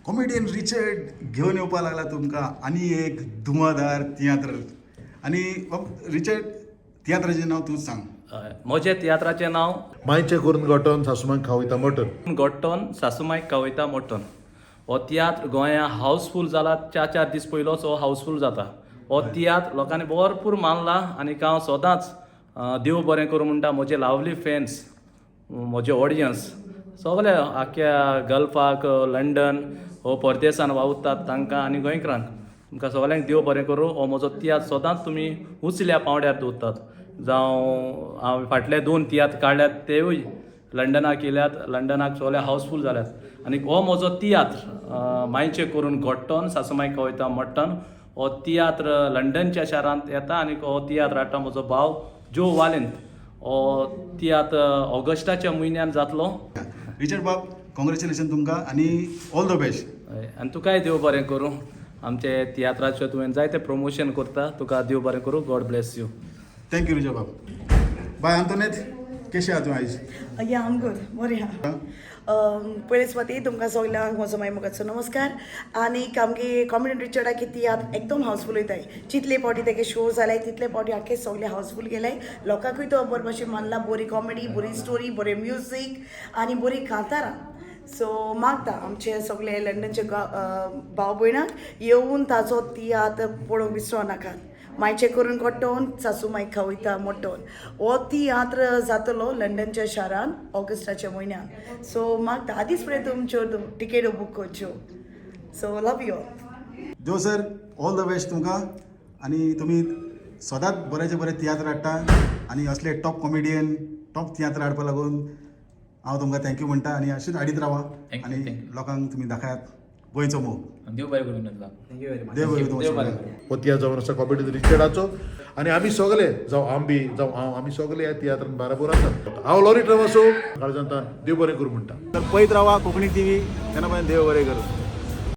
Comedian Richard घेवन येवपाक लागला तुमकां आनी एक धुआंधार तियात्र. आनी बाब रिचर्ड, तियात्राचें नांव तूं सांग. हय. म्हजें तियात्राचें नांव मायचें करून गोटोन सासुमांक खावयता मटन. गोट्टोन सासुमायक कविता मोटन. हो तियात्र गोंया हावसफूल जाला. चार चार दीस पयलोच हो हावसफूल जाता. हो तियात्र लोकांनी भरपूर मानला आनी हांव सदांच देव बरें करूं म्हणटा म्हजे लावली फॅन्स, म्हजे ऑडियन्स सगळे आख्ख्या गल्फाक, लंडन हो परदेसान वावुरतात तांकां आनी गोंयकारांक, तुमकां सगळ्यांक देव बरें करूं. हो म्हजो तियात्र सदांच तुमी उचल्या पांवड्यार दवरतात. जावं हांव फाटले दोन तियात्र काडल्यात तेवूय लंडनाक येयल्यात, लंडनाक सगळे हावसफूल जाल्यात. आनी हो म्हजो तियात्र मायचें करून घोट्टोन सासुमाय कविता मट्टन हो तियात्र लंडनच्या शारांत येता आनी हो तियात्र हाडटा म्हजो भाव ज्यो वालेंत. हो तियात्र ऑगस्टाच्या म्हयन्यान जातलो. रिचर्ड बाब, कॉंग्रेच्युलेशन तुमकां आनी ऑल the best. हय, आनी तुकाय देव बरें करूं. आमचे तियात्राचें तुवें जायतें प्रमोशन करता, तुका देव बरें करूं. God bless you. Thank you Richard बाब. बाय आंतोनेत, केशें आहा तूं आयज? या, आम गूड, बरें आहा. पयले सुवाती तुमकां सगल्यांक म्हजो माय मोगाचो नमस्कार. आनीक आमगे कॉमेडियन रिचर्डाक तियात्र एकदम हावसफूल वयताय. जितले फावटी तेगे शो जाल्याय तितले फावटी आख्खे सगळे हावसफूल गेले. लोकांकूय तो बरे भाशेन मानला. बरी कॉमेडी, बरी स्टोरी, बरें म्युजीक आनी बरी कांतारां. सो मागता आमचे सगळे लंडनचे भाव भयणांक येवन ताजो तियात्र पळोवंक विसरो नाकात. मायचें करून कोट्टोन सासू माय खावयता मोटोन हो तियात्र जातलो लंडनच्या शारान ऑगस्टाच्या म्हयन्यान. सो मागता आदींच फुडें तुमच्यो टिकेट्यो बूक करच्यो. So love you all. जो सर, ऑल the best तुमकां आनी तुमी सदांच बऱ्याचे बरे तियात्र हाडटा आनी असले टॉप कॉमेडियन टॉप तियात्र हाडपा लागून हांव तुमकां thank you म्हणटा आनी अशेंच हाडीत रावा. Thank you, आनी thank you. लोकांक तुमी दाखयात गोंयचो मोग. देव बरें करूं विनोद बाब. Thank you very much. देव बरें करूं देव तुमकां. बरें करूं. हो तियात्र जावन आसा कॉमेडी रिचर्डाचो आनी आमी सगळे, जावं आंबी जावं हांव, आमी सगळे ह्या तियात्रान बाराबोर आसात. हांव लॉरी ट्रवासो काळजांतान देव बरें करूं म्हणटा. तर पळयत रावा कोंकणी टीव्ही. तेन्ना पर्यंत देव बरें करूं.